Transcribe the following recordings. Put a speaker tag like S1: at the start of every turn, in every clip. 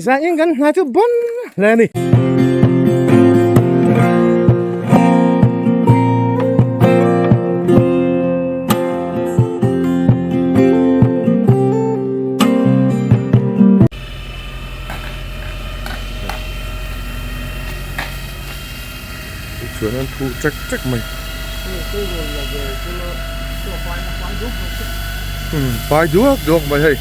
S1: Zan in kan hna chu bon hle a ni.
S2: Chuan an phuh chek chek mai. Pai duak duak mai hei.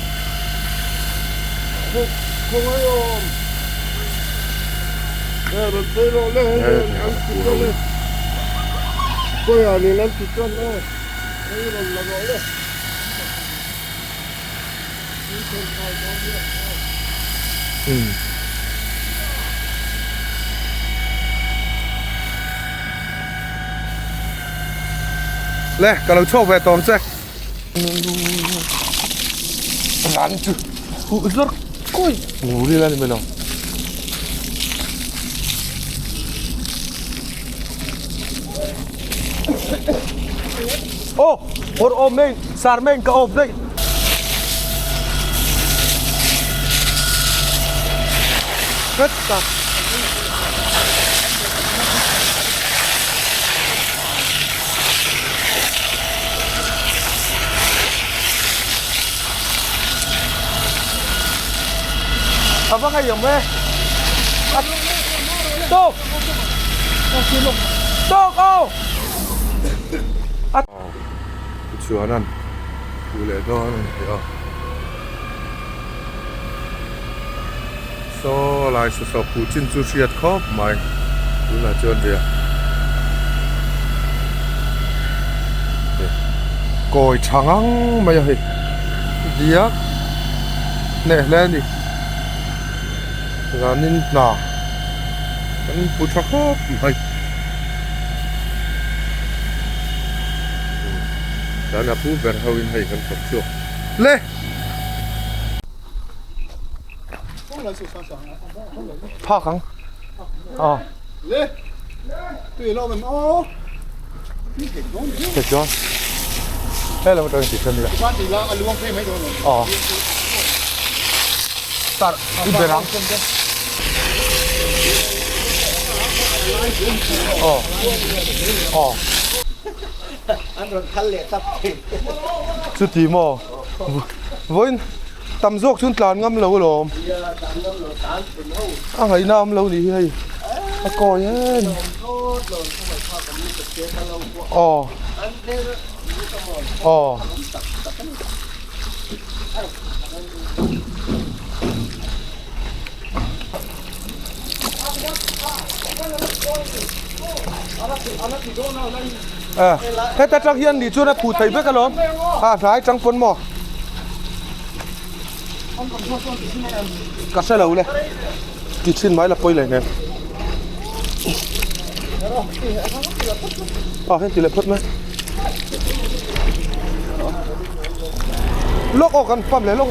S2: Le ka lo chhuak ve tawm che ran chu huh zawr kawi ngur ila ni mai lo Aw hawr awm mai sar mai ka awm daih. Hret ta. A va ngei awm e. A tawk. Tawk aw. Tichuan an thu leh dawn a ni a. Saw lai saw saw phuh chin chu hriat khawp mai tunah chuan ria kawi tha ngang mai a hei diak hneh hle a ni zanin hna kan pu tha khawp mai. Chuan a pu ber ho in hei kan thawk chhuak le. Phak ang. Aw.
S3: Le. Tui lo men aw.
S2: Thek dawn. He lam atangin ti than ila. Aw. Tar i ber ang. Aw. Aw.
S4: An rawn thal leh tap thin.
S2: Chuti maw? Vawiin tam zawk chuan tlan ngam lo alawm. A ngaihna awm lo nih hi hei. A kawi em. Aw. Aw. Heta tang hian nih chuan a phu thei vek alawm a hnai tang pawn maw ka hre lo le ti chhin mai la pawi leh hmel a heng ti leh phawt mai lawk aw kan pump leh lawk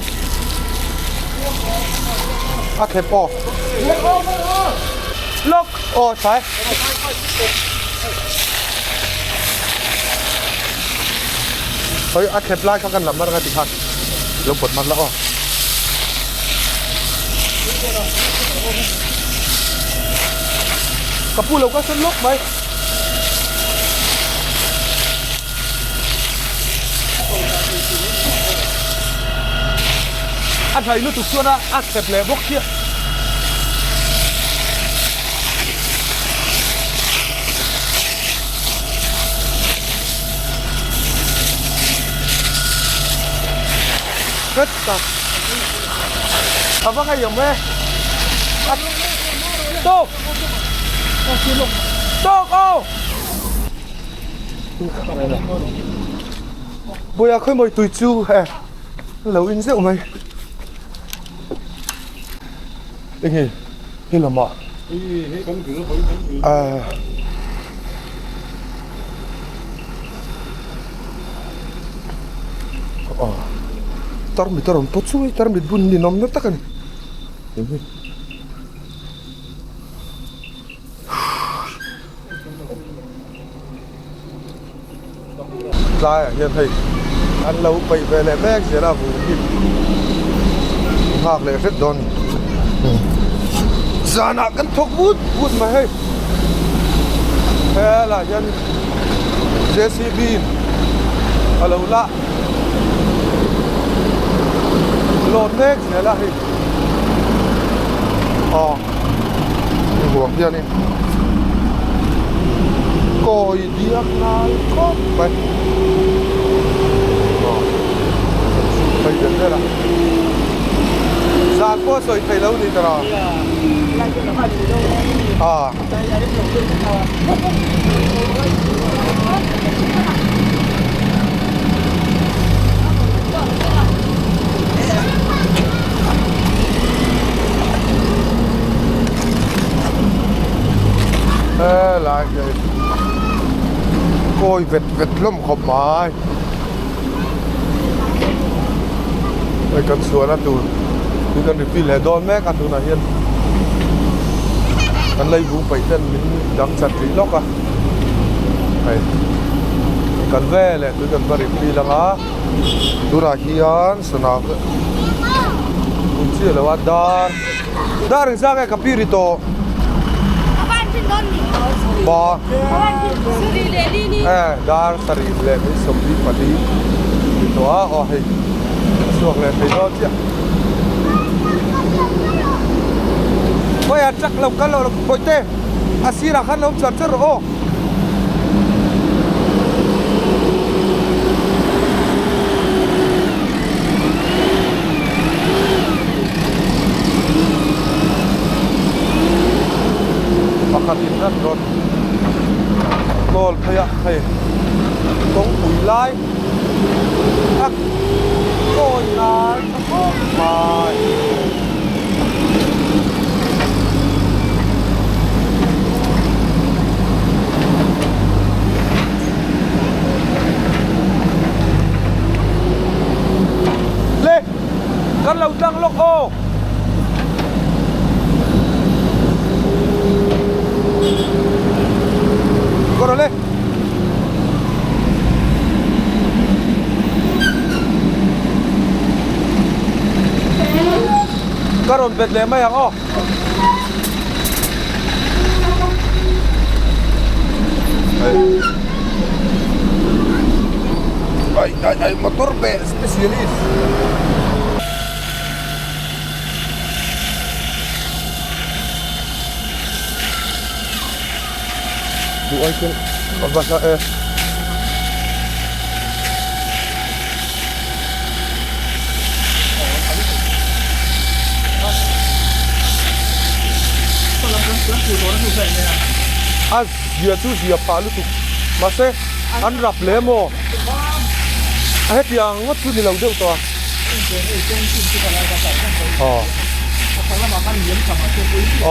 S2: a thlep aw lawk aw thlai hei a thlep lai kha kan lam mar nga ti khan lo pawt mar la aw ka pu lo ka sawn lawk mai. A hlai lutuk chuan a a thlep leh bawk chiah. Hret tak. A va ngei awm e. A tawk. Tawk aw. Bawiha khawi mawi tui chu e lo in zeuh mai enge he lamah ah aw tarmit a rawn pawt chu tarmit bun ninawm na tak a ni. Tlaiah hian hei an lo peih ve leh mek zel a vung hi.
S1: Nghak leh hret dawn ni. Zanah kan thawk vut vut mai hei. Helaiah hian JCB in a lo la lawn mek zel a hei. Aw ruang hianin kawi diak ngai khawp mai aw phei vel vel a zan pawh a sawi theih lo ni tawh a a. Helai hi kawi vet vet hlawm khawp mai hei kan chhuahna tur tui kan refill leh dawn mek a tunah hian kan leivung paih ten min dang chat rih lawk a hei kan veleh tui kan va refill ang a tunah hian sana hun chiah lo a dar dar engzah nge ka pi ri tawh ba e dar sarih leh min sawmli pali ri tawh a aw hei a chhuak leh thei dawn chiah khawiah truck lo kal lo bawihte a sirah khan lo awm char char rawh aw. Pakhat in ran rawn kawl phei a hei kawngpui lai a kawi ngai tha khawp mai. Le kan lo tlang lawk aw. Kawr le. Ka rawn bet leh mai ang aw. Ai ai ai motor be specialist. Duh ai chuan a va hla e. A zia chu zia phah lutuk mahse an rap hle maw a hetiang ngawt chu ni lo deuh tawh a. Aw.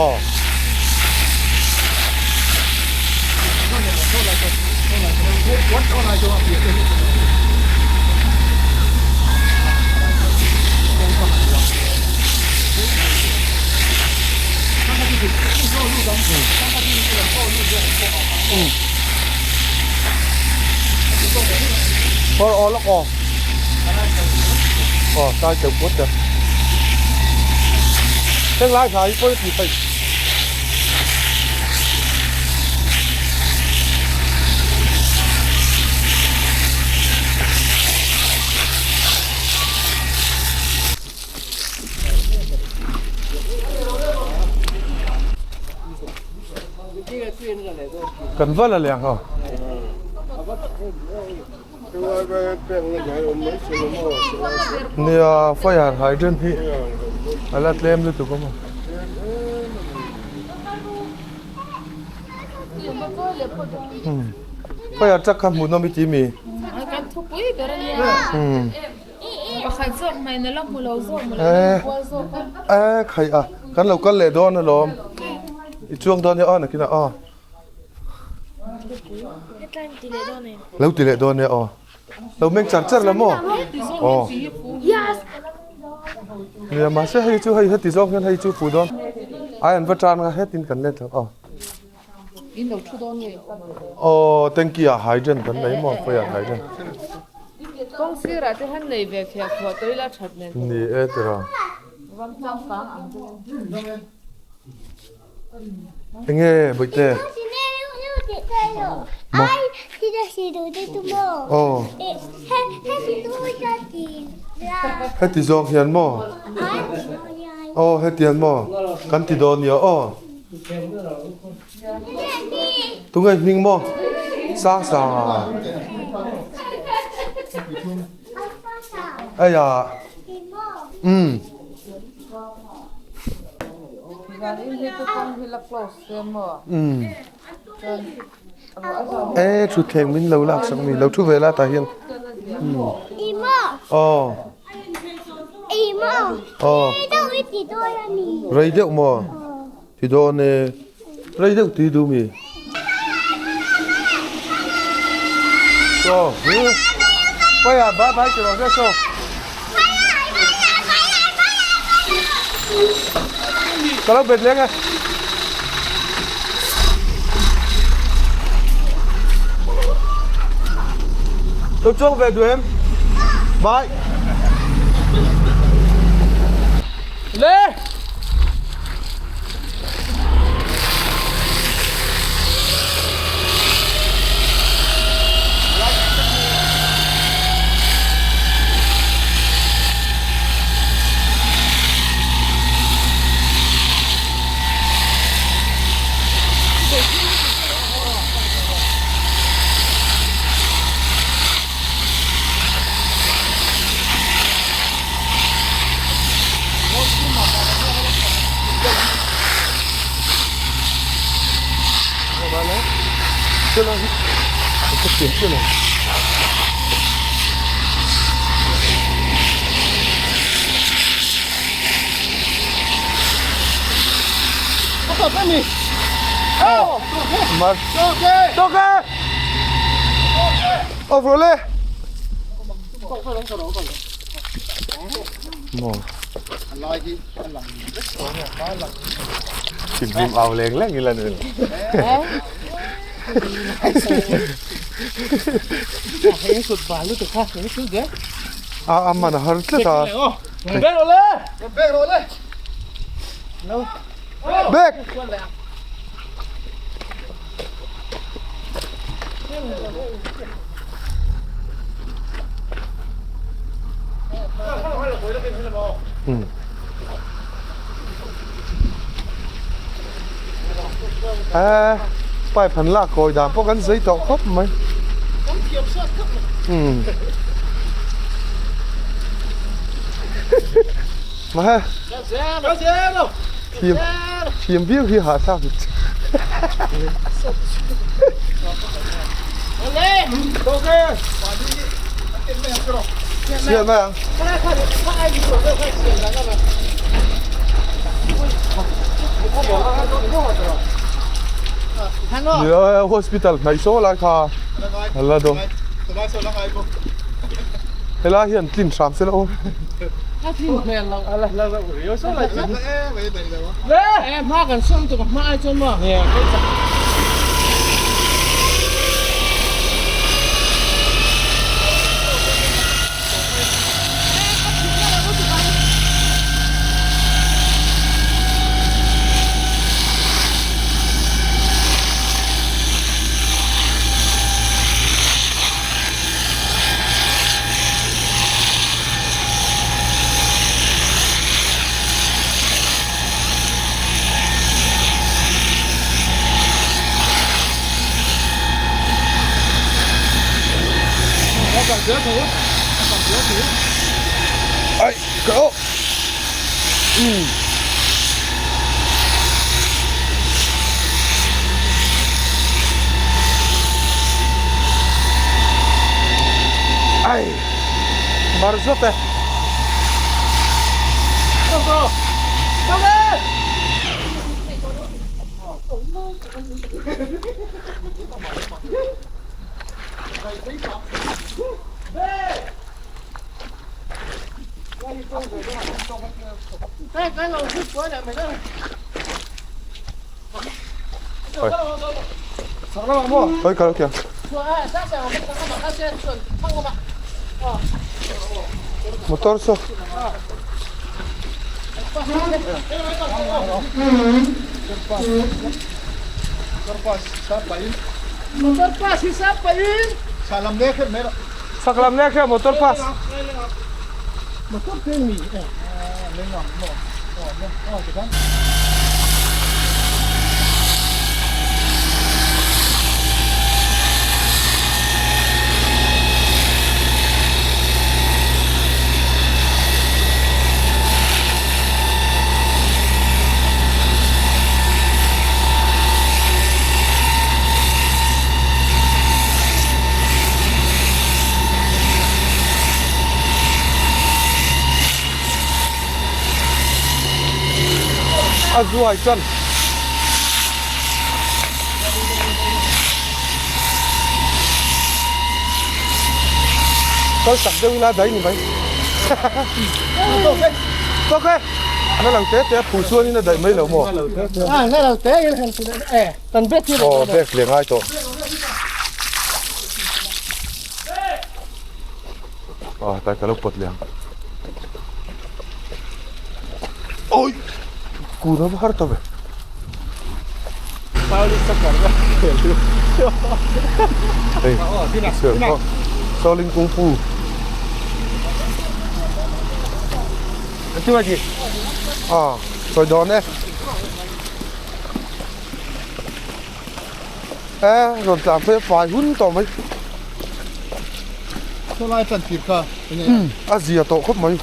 S1: Aw. Aw aw lawk aw. Aw sai teuh pawt ta. Heng lai hna hi pawi a tih theih. Kan va la leh ang aw. Nia fire hydrant hi a la tlem lutuk a maw. Fire truck kha hmuh nawm i ti mi? E khai a kan lo kal leh dawn alawm i chuang dawn nia aw nakinah aw. Lo ti leh dawn nia aw. Lo meng char char la maw? Aw. Nia mahse hei chu hei heti zawng hian hei chu fu dawn. Ai an va tan nga hetin kan let ang aw. Aw tanky ah hydrant kan nei maw khawiah hydrant.
S5: Kawng sirah te han nei ve phiah thuah tawh ila that nen.
S1: Ni e tiraw. Enge bawihte? Aw. Heti zawng hian maw? Aw hetiang maw? Kan ti dawn nia aw. Tunge hming maw? Sang sang a. Aya. Um. Um. E thutthleng min lo lak sak mi lo thu ve la tah hian. Um. Aw. Aw. Rei deuh maw? Ti dawn e. Rei deuh tui duh mi. So, Paya, bye bye ti rawh se so. Ka lo bet leng e. Lo chuang ve duh em? Bye. Le! Thinrim au leng leng ila ni. A a man a har tlat a.
S2: Bek rawh le!
S3: Bek rawh le!
S1: Bek! Eee pipe han lak kawi dan pawh kan zei tawh khawp mai. Umm. Mahe. Thiam thiam viau hi hahthlak dik chu. Siam mai ang. Ni hospital hnaih saw lai kha a la dawn. Helai hian tlin hram se la aw. Ai, go. Ai, mar zet e. Oi, kal kìa. Motor so.
S4: Motor pass hi sap pahin.
S2: Chak lam lek hian motor pass.
S4: Motor peng mi e.
S1: A zuai chuan kal chak deuh ila daih ni mai tawk e na lo te te a phu chuan in a daih mai lo maw
S4: a na lo te in han e kan bek hi
S1: aw bek leh ngai tawh a tai ka lo pawt leh ang oi kun a va har ta ve hei Shaolin Kung Fu a sawi dawn e e rawn tlan phei a fai hun tawh mai
S3: Sawlai tan tir kha enge
S1: a zia tawh khawp mai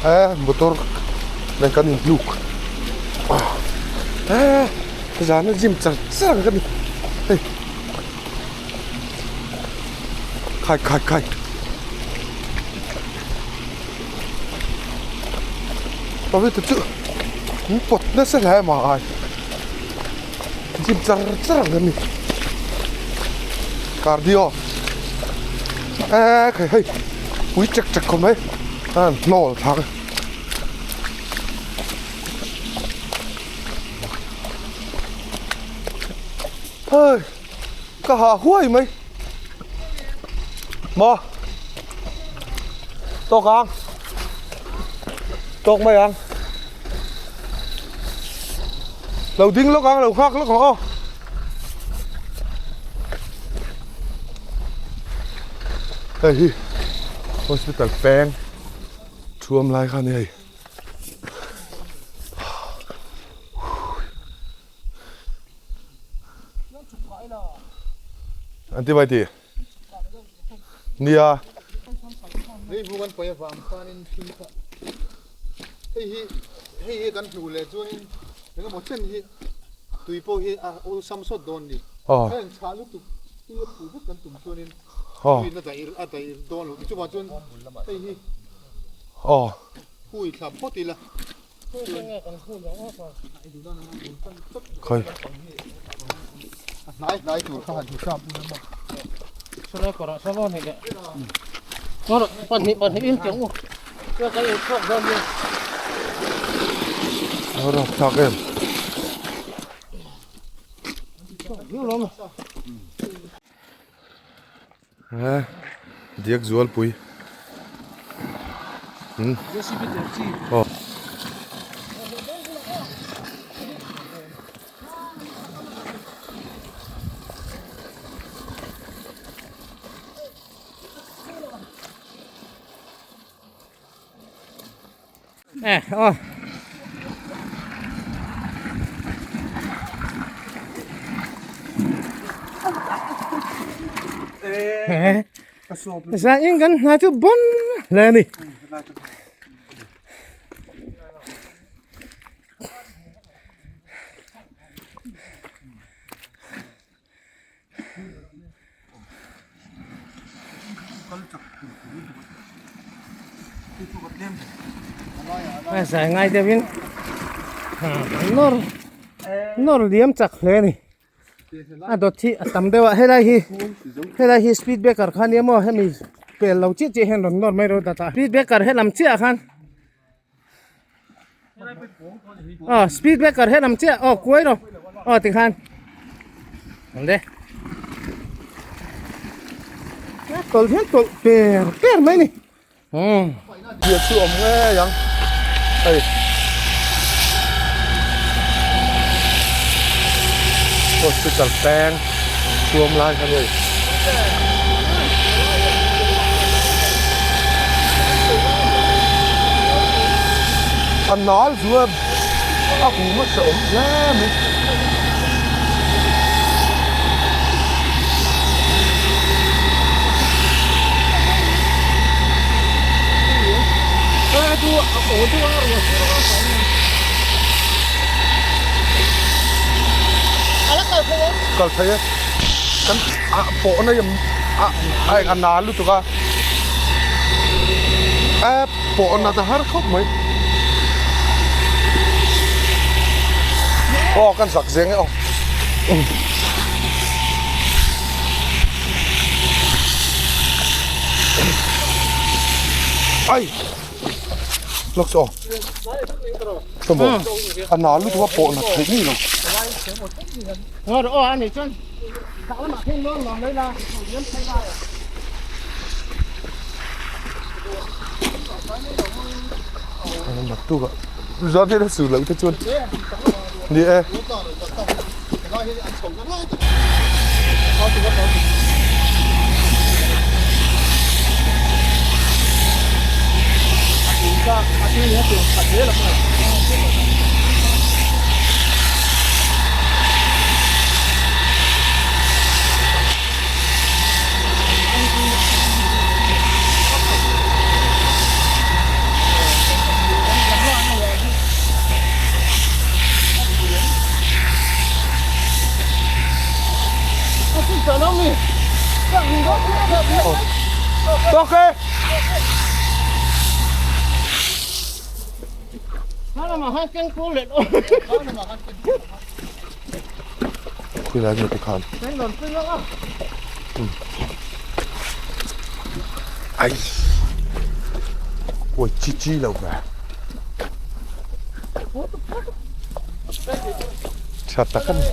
S1: e motor nen kan inhnuk e zana gym char char ang ka ni hei khai khai khai pawite chu an pawt nasa hle mai gym char char ang ani cardio eee khai hei pui chek chek khawp mai a han hnawl thlak a hei ka hah huai mai maw tawk ang tawk mai ang lo ding lawk ang lo nghak lawk ang aw hei hi hospital peng thuam lai kha a ni hei. An ti mai ti. Nia.
S3: Hei bu kan pawi avang khanin thil kha hei hi hei hi kan hmuh leh chuanin engemaw chen hi tui pawh hi a awlsam sawt dawn ni. Heng chhah lutuk tui a phu vek kan tum chuanin tuiin a daih a daih dawn lo chuvang chuan hei hi hui thla phawt ila.
S1: Khawi. A rap thlak em. He diak zualpui hmm aw.
S4: Eh, oh. Za in kan hna chu bon hle a ni. A zai ngai deuhin nawr nawr liam chak hle a ni a dawt hi a tam deuh a helai hi helai hi speed breaker kha nia maw hemi pel lo chiah chiah hian rawn nawr mai rawh data speed breaker helam chiah ah khan Aw speed breaker he lam chiah aw kuai rawh aw tikhan ang de a tawlh hian tawlh per per mai ni
S1: Thir chu awm ngei ang hei. Hospital peng chhuam lai kha ni. A nal zuam a hum a hreawm hle mai. Kal thei e kan a pawhna hi a a a nal lutuk a a pawhna ta har khawp mai aw kan zak zeng e aw. Ai lawk chu aw Tamo a nal lutuk a pawh nat theih ni lo.
S4: Ngawr aw ani chuan chak lamah khin lawn lawm mai la liam phei la.
S1: Mak tuk a zan hi la su lo te chuan ni e. Tawk e! Khilai nge tikhan ai ôi chi chi lo ve tha tak ani